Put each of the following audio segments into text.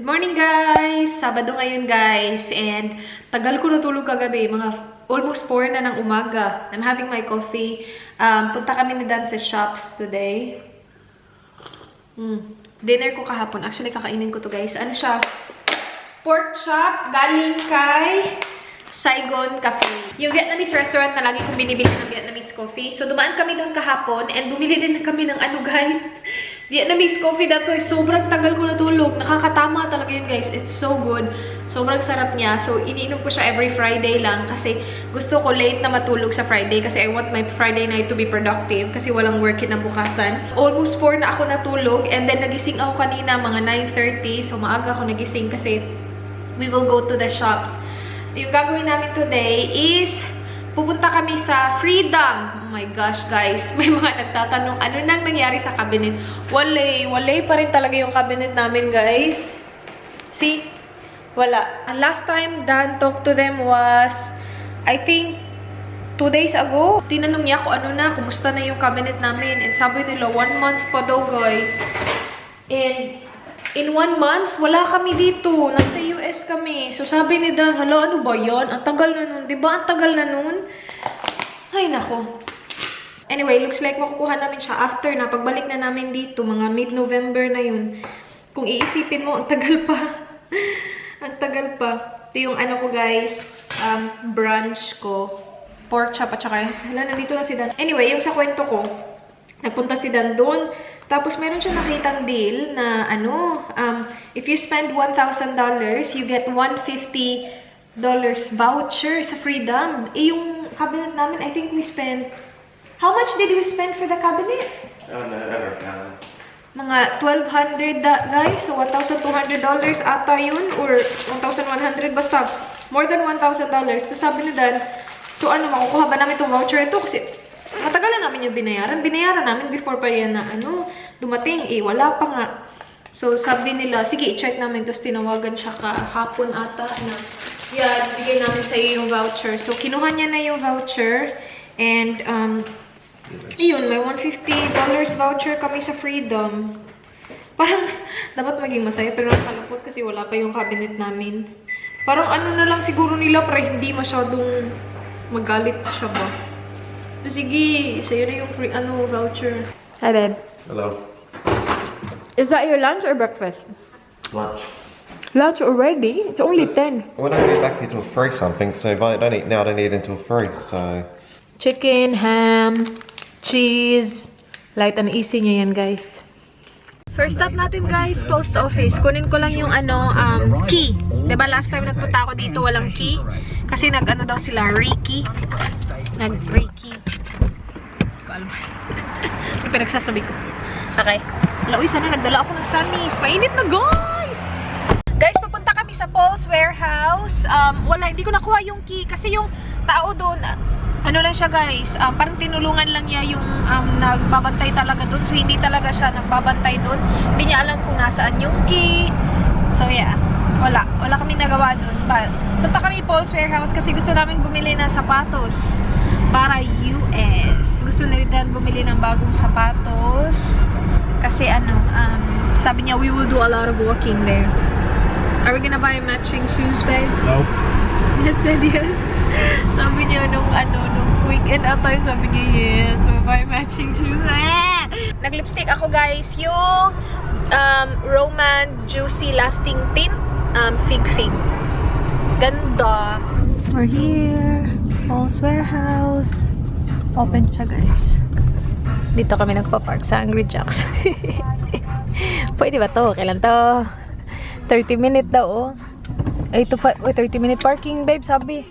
Good morning guys! Sabado ngayon guys and tagal ko natulog kagabi, mga almost 4 na ng umaga. I'm having my coffee. Punta kami ni Dan sa shops today. Dinner ko kahapon. Actually kakainin ko to guys. Ano siya? Pork chop galing kay Saigon Cafe. Yung Vietnamese restaurant na lagi kong binibili ng Vietnamese coffee. So dumaan kami doon kahapon and bumili din kami ng ano guys. Vietnamese coffee, that's why sobrang tagal ko natulog. Nakakatama talaga yun guys. It's so good. Sobrang sarap niya. So, iniinom ko siya every Friday lang kasi gusto ko late na matulog sa Friday kasi I want my Friday night to be productive kasi walang work kinabukasan. Almost 4 na ako natulog and then nagising ako kanina mga 9:30. So, maaga ako nagising kasi we will go to the shops. Yung gagawin namin today is pupunta kami sa Freedom. Oh my gosh, guys. May mga nagtatanong, ano nang nangyari sa cabinet? Walay pa rin talaga yung cabinet namin, guys. See? Wala. Last time Dan talked to them was, I think, 2 days ago. Tinanong niya kung ano na, kumusta na yung cabinet namin. And sabi nila, 1 month pa daw, guys. And in 1 month, wala kami dito. Nasa US kami. So, sabi ni Dan, hala, ano ba yun? Ang tagal na nun. Diba? Ang tagal na nun. Ay, nako. Anyway, looks like makukuha namin siya after na. Pagbalik na namin dito, mga mid-November na yun. Kung iisipin mo, ang tagal pa. Ang tagal pa. Ito yung ano ko, guys. Brunch ko. Pork chop at saka, hala, nandito na si Dan. Anyway, yung sa kwento ko, nagpunta si Dan doon. Tapos, meron siya nakitang deal na, ano, if you spend $1,000, you get $150 voucher sa Freedom. Eh, yung cabinet namin, I think we spent, how much did we spend for the cabinet? Over $1,000. Mga $1,200, guys. So, $1,200 ata yun. Or $1,100. Basta, more than $1,000. So, sabi ni Dan, so, ano, makukuha ba namin itong voucher ito? Kasi, matagal na namin yung binayaran. Binayaran namin before pa yan na, ano, dumating. Eh, wala pa nga. So, sabi nila, sige, i-check namin. Tapos, tinawagan siya kahapon ata na, yan, bigay namin sa iyo yung voucher. So, kinuha niya na yung voucher. And, yun, may $150 voucher kami sa Freedom. Parang, dapat maging masaya. Pero nakalungkot kasi wala pa yung cabinet namin. Parang ano na lang siguro nila para hindi masyadong magalit siya ba. Sige, sa'yo na yung free, ano, voucher. Hi, Dad. Hello. Is that your lunch or breakfast? Lunch. Lunch already? It's only 10. Well, I don't get back here till 3 something, so if I don't eat now, I don't eat until 3, so... Chicken, ham, cheese. Light and easy niya yan, guys. First stop natin, guys, post office. Kunin ko lang yung, ano, key. Diba last time nagpunta ako dito, walang key. Kasi nag-ano daw sila, Reiki. Nag-Reiki. Hindi ko alam. Ano pinagsasabi ko? Okay. Uy, sana nagdala ako ng sunnies. Mainit na, guys! Guys, papunta kami sa Paul's Warehouse. Wala, hindi ko nakuha yung key. Kasi yung tao doon, ano lang siya guys, parang tinulungan lang niya yung nagbabantay talaga doon. So, hindi talaga siya nagbabantay doon. Hindi niya alam kung nasaan yung key. So, yeah. Wala kami nagawa doon. But, punta kami Paul's Warehouse kasi gusto namin bumili ng sapatos para US. Gusto na rin bumili ng bagong sapatos. Kasi, ano, sabi niya, we will do a lot of walking there. Are we gonna buy matching shoes, babe? No. Yes, said yes. Sabi niya nung weekend ata, sabi niya yes, we'll buy matching shoes. Nag-lipstick ako guys, yung Roman Juicy Lasting Tint Fig. Ganda. We're here. Paul's Warehouse. Open siya guys. Dito kami nagpa-park sa Angry Jacks. Pwede ba to? Kailan to? 30-minute daw, oh. Ay, 30-minute parking, babe, sabi.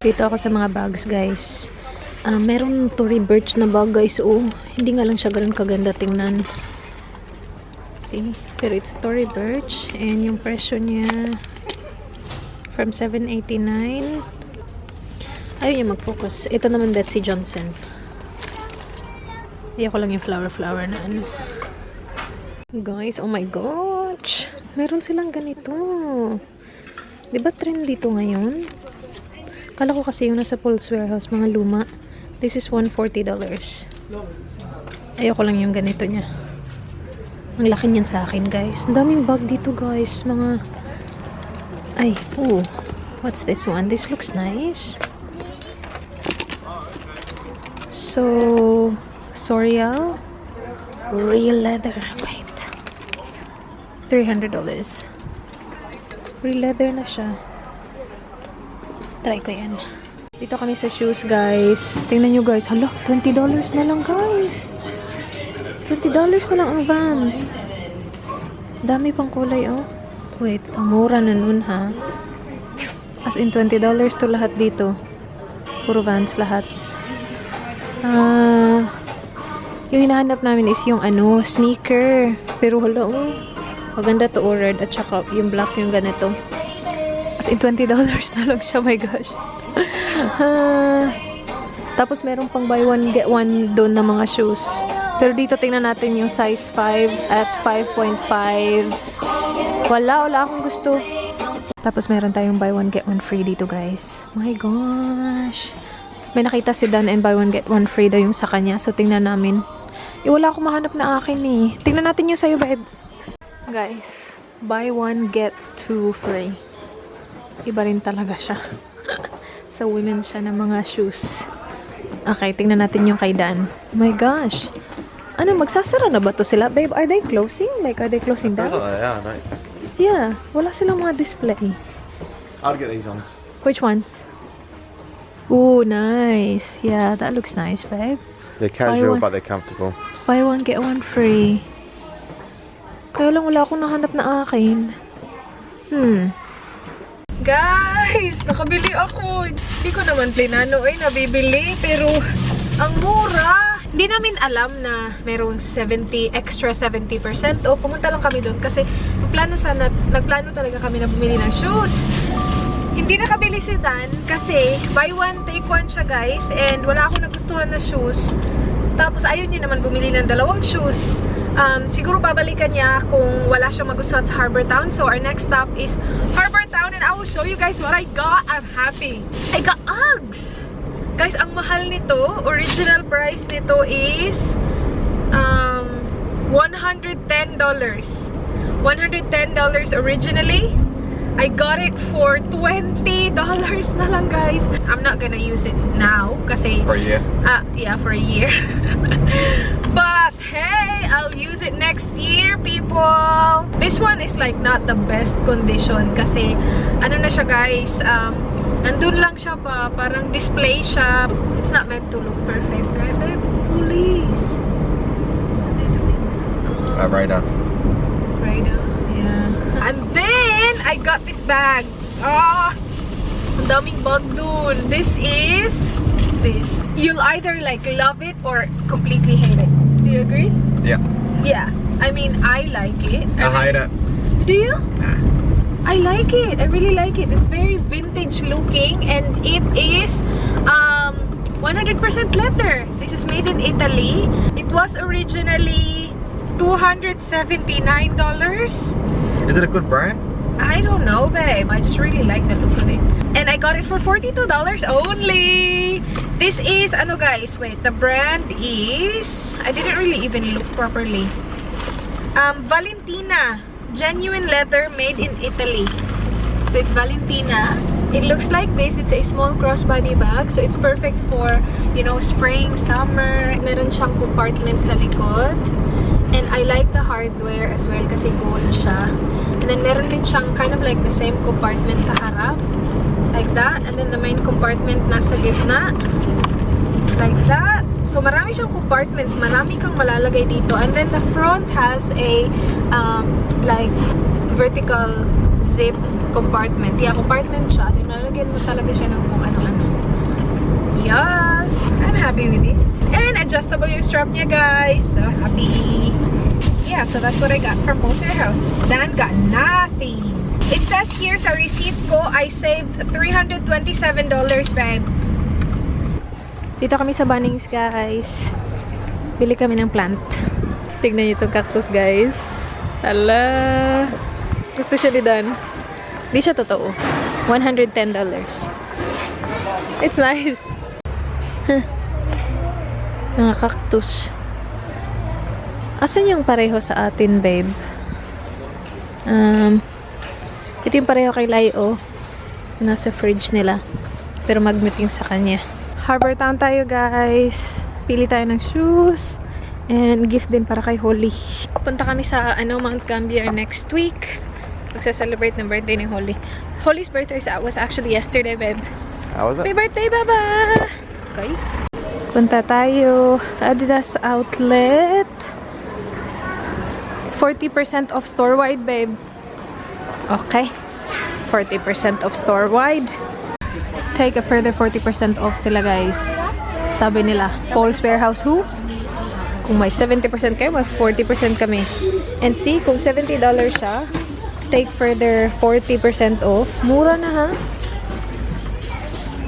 Dito ako sa mga bags, guys. Meron Tory Burch na bag, guys, oh. Hindi nga lang siya ganun kaganda tingnan. See? Pero it's Tory Burch. And yung presyo niya from $7.89. Ayaw niya mag-focus. Ito naman Betsy Johnson. Ayoko lang yung flower na ano. Guys, oh my gosh. Meron silang ganito. Diba trend dito ngayon? Kala ko kasi yung nasa Paul's Warehouse, mga luma. This is $140. Ayoko lang yung ganito niya. Ang laki niyan sa akin, guys. Ang daming bag dito, guys. Mga... Ay, oh. What's this one? This looks nice. So, Sorial. Real leather. Wait. $300. Real leather na siya. Try ko yan. Dito kami sa shoes, guys. Tingnan nyo, guys. Hala, $20 na lang, guys. $20 na lang ang Vans. Dami pang kulay, oh. Wait, ang mura na nun, ha? As in, $20 to lahat dito. Puro Vans lahat. Yung hinahanap namin is yung sneaker. Pero hala, oh. Maganda to ordered. At saka yung black yung ganito. As in, $20 na lang siya. My gosh. Tapos meron pang buy one get one doon na mga shoes. Pero dito tingnan natin yung size 5 at 5.5. Wala akong gusto. Tapos meron tayong buy one get one free dito, guys. My gosh. May nakita si Dan and buy one get one free daw yung sa kanya. So tingnan namin. Wala akong mahanap na akin eh. Tingnan natin yung sa'yo, babe. Guys, buy one get two free. Iba rin talaga siya. Sa women siya ng mga shoes. Okay, tingnan natin yung kay Dan. Oh my gosh. Ano, magsasara na ba to sila? Babe, are they closing? Like, are they closing down? Yeah, no. Yeah, wala silang mga display. I'll get these ones. Which one? Ooh, nice. Yeah, that looks nice, babe. They're casual, but they're comfortable. Buy one, get one free. Kaya lang wala akong nahanap na akin. Guys, nakabili ako. Hindi ko naman plinano nabibili. Pero, ang mura. Hindi namin alam na merong extra 70%. O, pumunta lang kami doon kasi nagplano talaga kami na bumili ng shoes. Hindi nakabili si Dan kasi buy one, take one siya, guys. And wala akong nagustuhan na shoes. Tapos ayaw niya naman bumili ng dalawang shoes. Siguro babalikan niya kung wala siyang magustuhan sa Harbour Town. So our next stop is Harbour Town and I will show you guys what I got. I'm happy. I got Uggs! Guys, ang mahal nito, original price nito is $110. $110 originally. I got it for $20 na lang, guys. I'm not gonna use it now kasi For a year? Yeah, for a year. But hey, I'll use it next year, people. This one is like not the best condition kasi ano na siya, guys, nandun lang siya pa, parang display siya. It's not meant to look perfect, right, babe? Police. What are they doing? Radar. Radar, yeah. And then, I got this bag. Ang daming bag dun. This is this. You'll either like love it or completely hate it. Do you agree? Yeah. Yeah. I mean, I like it. I hate it. Do you? Nah. I like it. I really like it. It's very vintage looking and it is 100% leather. This is made in Italy. It was originally $279. Is it a good brand? I don't know, babe. I just really like the look of it. And I got it for $42 only. This is, guys, wait. The brand is, I didn't really even look properly. Valentina. Genuine leather made in Italy. So it's Valentina. It looks like this. It's a small crossbody bag. So it's perfect for, spring, summer. Meron siyang compartment sa likod. And I like the hardware as well kasi gold siya. And then meron din siyang kind of like the same compartment sa harap. Like that. And then the main compartment nasa gitna. Like that. So marami siyang compartments. Marami kang malalagay dito. And then the front has a like vertical zip compartment. Yeah, compartment siya. So malalagyan mo talaga siya ng kung ano-ano. Yes! I'm happy with this. And adjustable yung strap niya, guys. So happy. Yeah, so that's what I got from Moser House. Dan got nothing. It says here sa receipt ko, I saved $327, babe. Dito kami sa Bunnings, guys. Bili kami ng plant. Tignan niyo itong cactus, guys. Hala. Gusto siya ni Dan. Hindi siya totoo. $110. It's nice. Mga cactus. Asan yung pareho sa atin, babe? Ito yung pareho kay Layo. Nasa fridge nila. Pero magnet yung sa kanya. Harbor Town tayo, guys. Pili tayo ng shoes. And gift din para kay Holly. Punta kami sa Mount Gambier next week. Magsa-celebrate ng birthday ni Holly. Holly's birthday was actually yesterday, babe. How was it? Happy birthday, Baba! Okay. Punta tayo. Adidas Outlet. 40% off store-wide, babe. Okay. 40% off store-wide. Take a further 40% off sila, guys. Sabi nila, Paul's Warehouse who? Kung may 70% kayo, may 40% kami. And see, kung $70 siya, take further 40% off. Mura na, ha?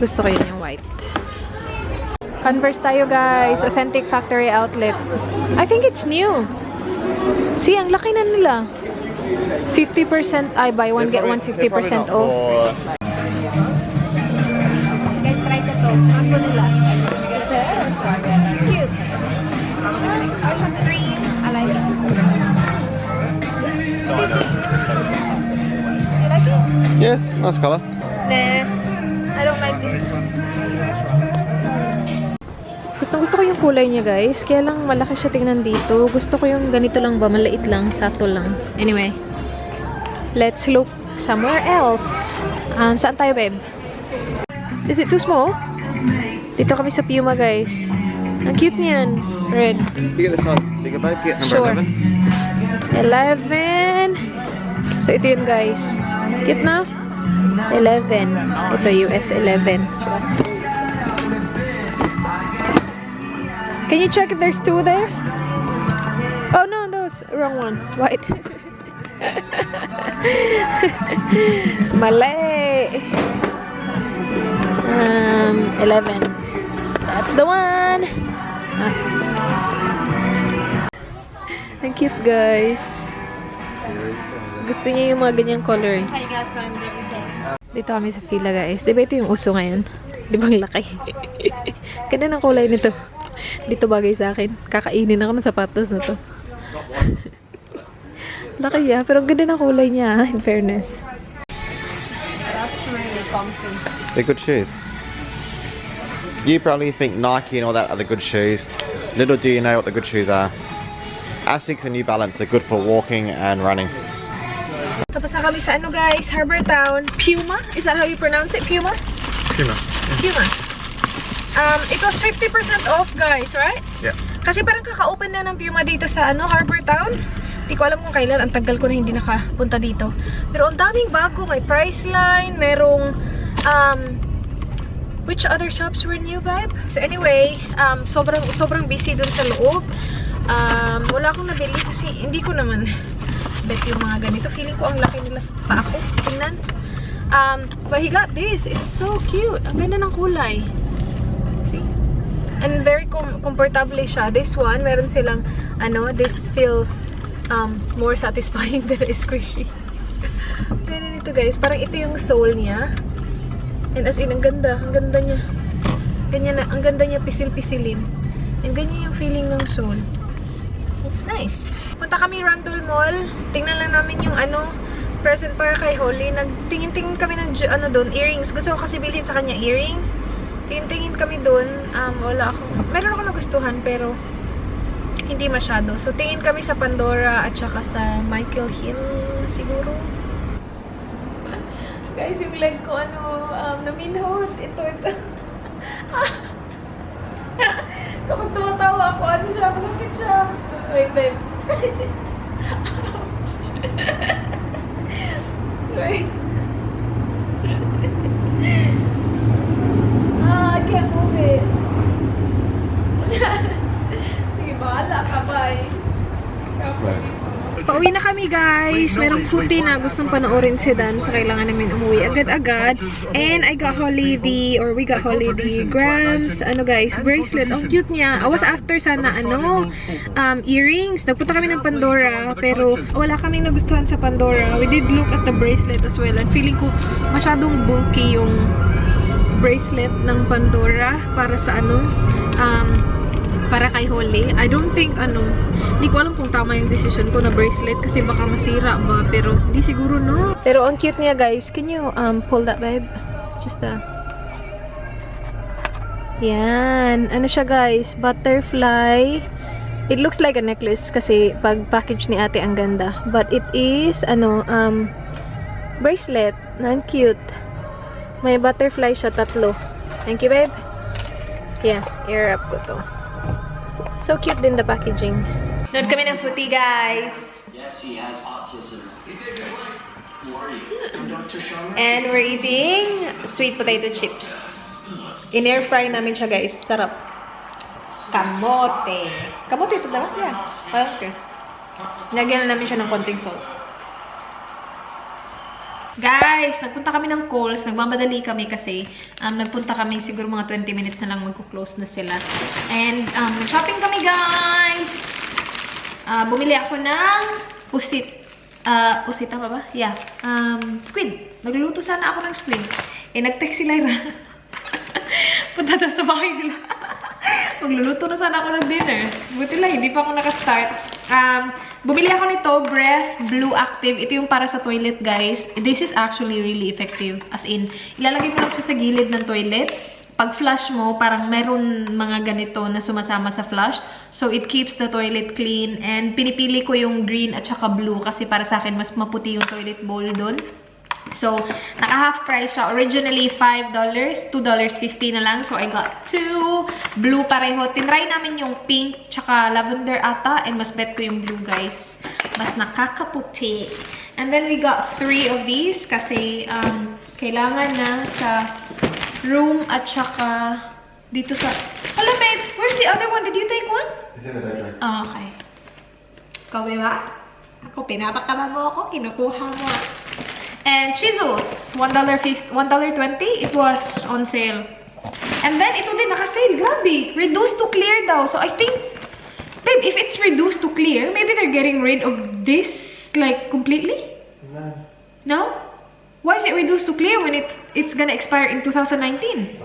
Gusto ko yun yung white. Converse tayo, guys. Authentic Factory Outlet. I think it's new. See, ang laki na nila. 50%, I buy one, get one 50% off. Guys, try ko to. Mango nila. Cute. There's some cream. I like it. You like it? Yes, nice colour. Nah. I don't like this. Gusto ko yung kulay niya, guys. Kaya lang malaki siya tingnan dito. Gusto ko yung ganito lang ba? Maliit lang. Sakto lang. Anyway. Let's look somewhere else. Saan tayo, babe? Is it too small? Dito kami sa Puma, guys. Ang cute niyan. Red. You get the size bigger, babe. Get number Sure. 11. 11. So, ito yun, guys. Cute na? 11. Ito, US 11. Can you check if there's 2 there? Oh, no, that's wrong one. White. Mali. 11. That's the one. Ang cute, guys. Gusto niya yung mga ganyang color. Dito kami sa fila, guys. Diba ito yung uso ngayon? Di ba ang laki? Ganda ng kulay nito. Dito bagay sa akin. Kakainin ako ng sapatos na to. Laki ya, pero ang ganda ng kulay niya, in fairness. That's really comfy. They're good shoes. You probably think Nike and all that are the good shoes. Little do you know what the good shoes are. Asics and New Balance are good for walking and running. Tapos na kami sa guys, Harbor Town. Puma? Is that how you pronounce it? Puma? Puma. Puma. It was 50% off, guys, right? Yeah. Kasi parang kaka-open na ng Puma dito sa Harbor Town. Hindi ko alam kung kailan. Ang tagal ko na hindi nakapunta dito. Pero ang daming bago. May Priceline. Merong, which other shops were new, babe? So anyway, sobrang busy dun sa loob. Wala akong nabili kasi hindi ko naman bet yung mga ganito. Feeling ko ang laki nila pa ako. Tingnan. But he got this. It's so cute. Ang ganda ng kulay. See? And very comfortable siya. This one, meron silang, this feels more satisfying than a squishy. Ganun ito, guys. Parang ito yung sole niya. And as in, ang ganda. Ang ganda niya. Ganyan na, ang ganda niya pisil-pisilin. And ganyan yung feeling ng sole. It's nice. Punta kami Randall Mall. Tingnan lang namin yung present para kay Holly. Nagtingin-tingin kami ng doon, earrings. Gusto ko kasi bilhin sa kanya earrings. Tingin-tingin kami doon. Meron ako nagustuhan pero hindi masyado. So tingin kami sa Pandora at saka sa Michael Hill siguro. Guys, yung leg ko naminhot. Ito. Kapag tumatawa ako, siya, masakit siya. Wait, babe. Wait. I can't move it. Sige, bahala ka, bye. Pauwi na kami, guys. Merong footy na gustong panoorin si Dan. So, kailangan namin umuwi agad-agad. And we got Holly the grams, guys, bracelet. Ang cute niya. I was after sana, earrings. Nagpunta kami ng Pandora, pero wala kaming nagustuhan sa Pandora. We did look at the bracelet as well. And feeling ko masyadong bulky yung bracelet ng Pandora para sa para kay Holly. I don't think, hindi ko alam kung tama yung decision ko na bracelet kasi baka masira ba, pero hindi siguro, no? Pero ang cute niya, guys. Can you pull that, babe? Just yan. Ano siya, guys? Butterfly. It looks like a necklace kasi pag package ni ate ang ganda. But it is, bracelet. Ang cute. May butterfly siya, 3. Thank you, babe. Yeah, ear up ko to. So cute din the packaging. Nood kami ng footy, guys. Yes, he has autism. Who are you? I'm Dr. Sharma. And we're eating sweet potato chips. In-air fry namin siya, guys. Sarap. Kamote. Kamote ito daw? Yeah. Okay. Lagyan na namin siya ng konting salt. Guys, nagpunta kami ng Kohl's. Nagmamadali kami kasi nagpunta kami siguro mga 20 minutes na lang magko-close na sila. And shopping kami, guys. Bumili ako ng pusit. Pusit pa ba? Yeah. Squid. Magluluto sana ako ng squid. Nag-text si Lyra. Punta daw sa bahay nila. Magluluto na sana ako ng dinner. Buti lang, hindi pa ako nakastart. Bumili ako nito, Breath Blue Active. Ito yung para sa toilet, guys. This is actually really effective. As in, ilalagay mo lang siya sa gilid ng toilet. Pag flush mo, parang meron mga ganito na sumasama sa flush. So, it keeps the toilet clean. And pinipili ko yung green at saka blue kasi para sa akin, mas maputi yung toilet bowl doon. So, naka-half price siya. Originally, $5. $2.50 na lang. So, I got 2. Blue pareho. Tinry namin yung pink tsaka lavender ata. And mas bet ko yung blue, guys. Mas nakakaputi. And then, we got 3 of these. Kasi, kailangan na sa room at tsaka dito sa... Hello, babe! Where's the other one? Did you take one? It's in the bedroom. Oh, okay. Ikaw, ba? Ako, pinapakama mo ako. Kinukuha mo. And chisels, $1.20. It was on sale. And then, ito din, naka-sale. Grabe. Reduced to clear daw. So, I think, babe, if it's reduced to clear, maybe they're getting rid of this, like, completely? No. No? Why is it reduced to clear when it's gonna expire in 2019?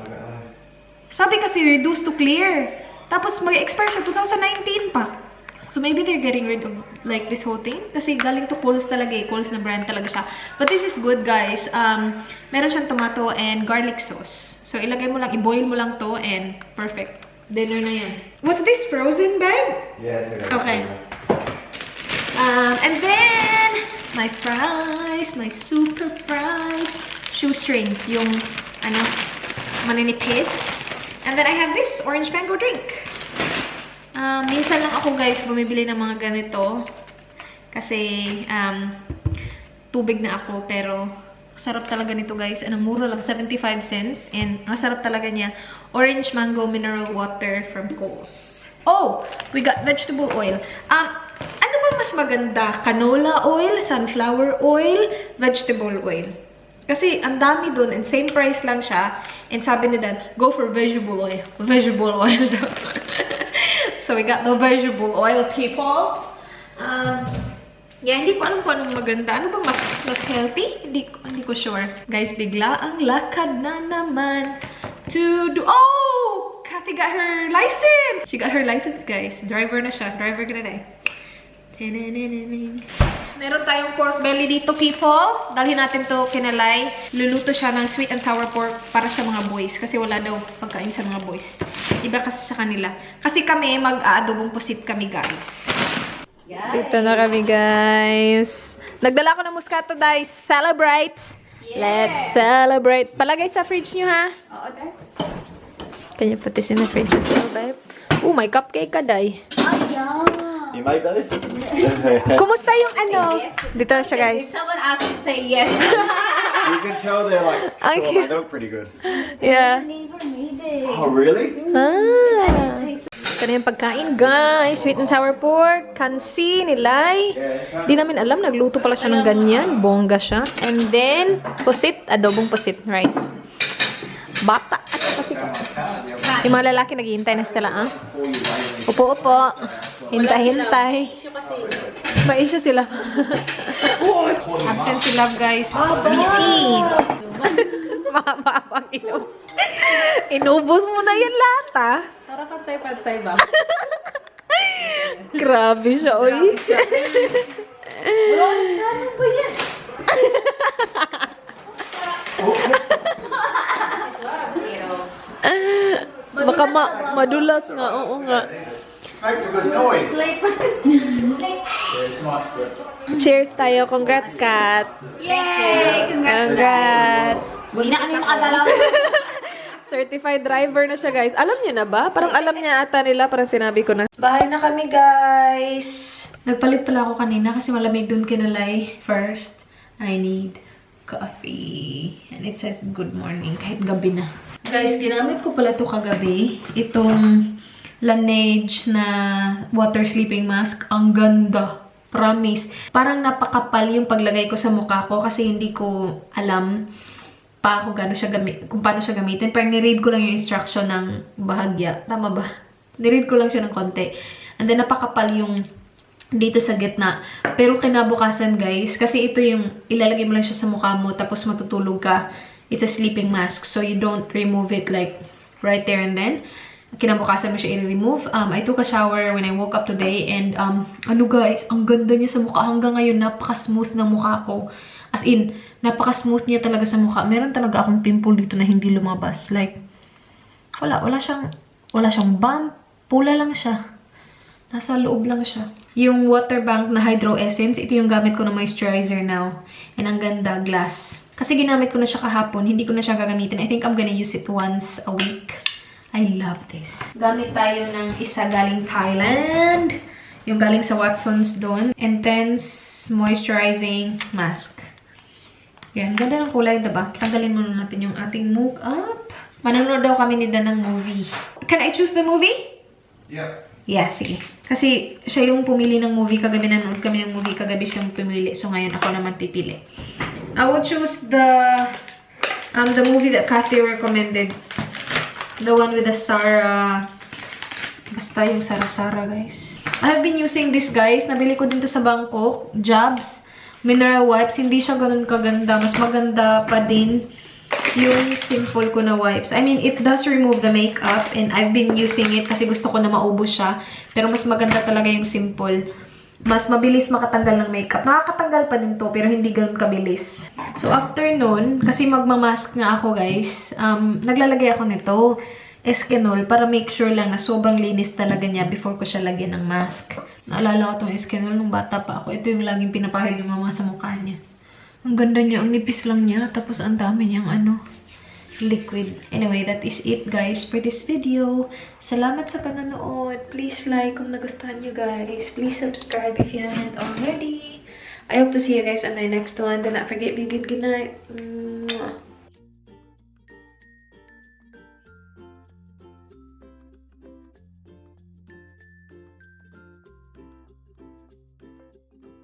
Sabi kasi, reduced to clear. Tapos, mag-expire siya 2019 pa. So, maybe they're getting rid of, like, this whole thing. Kasi galing to Kohl's talaga eh. Kohl's na brand talaga siya. But this is good, guys. Meron siyang tomato and garlic sauce. So, ilagay mo lang, i-boil mo lang to and perfect. Dinner na yan. Was this frozen, babe? Yes, it is. Okay. And then, my fries, my super fries. Shoestring, yung, maninipis. And then I have this orange mango drink. Minsan lang ako, guys, bumibili ng mga ganito. Kasi, tubig na ako. Pero, sarap talaga nito, guys. Ang mura lang, 75 cents. And, ang sarap talaga niya. Orange mango mineral water from Kohl's. Oh! We got vegetable oil. Ano ba mas maganda? Canola oil, sunflower oil, vegetable oil. Kasi, ang dami dun. And same price lang siya. And sabi ni Dan, go for vegetable oil. Vegetable oil. So, we got the vegetable oil, people. Yeah, hindi ko alam kung anong maganda. Ano ba mas healthy? Hindi ko sure. Guys, bigla ang lakad na naman to do... Oh! Kathy got her license! She got her license, guys. Driver na siya. Driver ka na eh. Meron tayong pork belly dito, people. Dalhin natin to kinalay. Luluto siya ng sweet and sour pork para sa mga boys. Kasi wala daw pagkain sa mga boys. Iba kasi sa kanila. Kasi kami, mag-aadobong pusit kami, guys. Dito na kami, guys. Nagdala ko ng Moscato, guys. Celebrate! Yeah. Let's celebrate. Palagay sa fridge nyo, ha? Oo, Day. Kanya pati sa fridge as well, babe. Oh, may cupcake ka, Day. You made those? Kumusta yung Dito na siya, guys. Someone asked to say yes. You can tell they're like store, Okay. they look pretty good. Yeah. Neighbor made it. Oh, really? Ito na yung pagkain, guys. Sweet and sour pork, kansi, nilay. Di namin alam, nagluto pala siya ng ganyan. Bongga siya. And then, pusit, adobong pusit, rice. Bata. Yung mga lalaki naghihintay na sila, ah. Upo. Hintay. May issue sila. Absent si Love, guys. Busy. Mababang ilong. Inubos mo na yan lahat, ah. Para pantay-pantay ba? Grabe siya, oy. Ano ba yan? Baka madulas nga, oo nga. Makes a good noise. Cheers tayo. Congrats, Kat. Yay! Congrats. Hindi na kami makagalaw. Certified driver na siya, guys. Alam niya na ba? Parang alam niya ata nila. Parang sinabi ko na. Bahay na kami, guys. Nagpalit pala ako kanina kasi malamig dun kinalay. First, I need coffee. And it says good morning kahit gabi na. Guys, ginamit ko pala ito kagabi. Itong Laneige na water sleeping mask. Ang ganda. Promise. Parang napakapal yung paglagay ko sa mukha ko kasi hindi ko alam pa kung paano siya gamitin. Parang niread ko lang yung instruction ng bahagya. Tama ba? Niread ko lang siya ng konti. And then napakapal yung dito sa gitna. Pero kinabukasan, guys, kasi ito yung ilalagay mo lang siya sa mukha mo tapos matutulog ka. It's a sleeping mask. So you don't remove it like right there and then. Kinabukasan mo siya i-remove. I took a shower when I woke up today and ano guys, ang ganda niya sa mukha. Hanggang ngayon, napaka-smooth ng mukha ko. As in, napaka-smooth niya talaga sa mukha. Meron talaga akong pimple dito na hindi lumabas. Like, wala siyang bump. Pula lang siya. Nasa loob lang siya. Yung water bank na Hydro Essence, ito yung gamit ko na moisturizer now. And ang ganda, glass. Kasi ginamit ko na siya kahapon. Hindi ko na siya gagamitin. I think I'm gonna use it once a week. I love this. Gamit tayo ng isa galing Thailand. Yung galing sa Watson's doon. Intense Moisturizing Mask. Yan. Ganda ng kulay, diba? Tanggalin muna natin yung ating makeup. Manonood daw kami ni Dan ng movie. Can I choose the movie? Yeah. Yeah, sige. Kasi siya yung pumili ng movie kagabi. Nanood kami ng movie kagabi siya yung pumili. So ngayon ako naman pipili. I will choose the movie that Kathy recommended. The one with the Sarah. Basta yung Sarah, guys. I have been using this, guys. Nabili ko dito sa Bangkok. Jobs. Mineral wipes. Hindi siya ganun kaganda. Mas maganda pa din yung simple ko na wipes. I mean, it does remove the makeup. And I've been using it kasi gusto ko na maubos siya. Pero mas maganda talaga yung simple. Mas mabilis makatanggal ng makeup. Nakakatanggal pa din to, pero hindi ganun kabilis. So, after nun, kasi magmamask nga ako, guys, naglalagay ako nito, Eskenol, para make sure lang na sobrang linis talaga niya before ko siya lagyan ng mask. Naalala ko tong Eskenol nung bata pa ako. Ito yung laging pinapahid ni mama sa mukha niya. Ang ganda niya, ang nipis lang niya, tapos ang dami niyang liquid. Anyway, that is it, guys, for this video. Salamat sa panonood. Please like kung nagustuhan nyo, guys. Please subscribe if you haven't already. I hope to see you guys on my next one. Do not forget, be good night.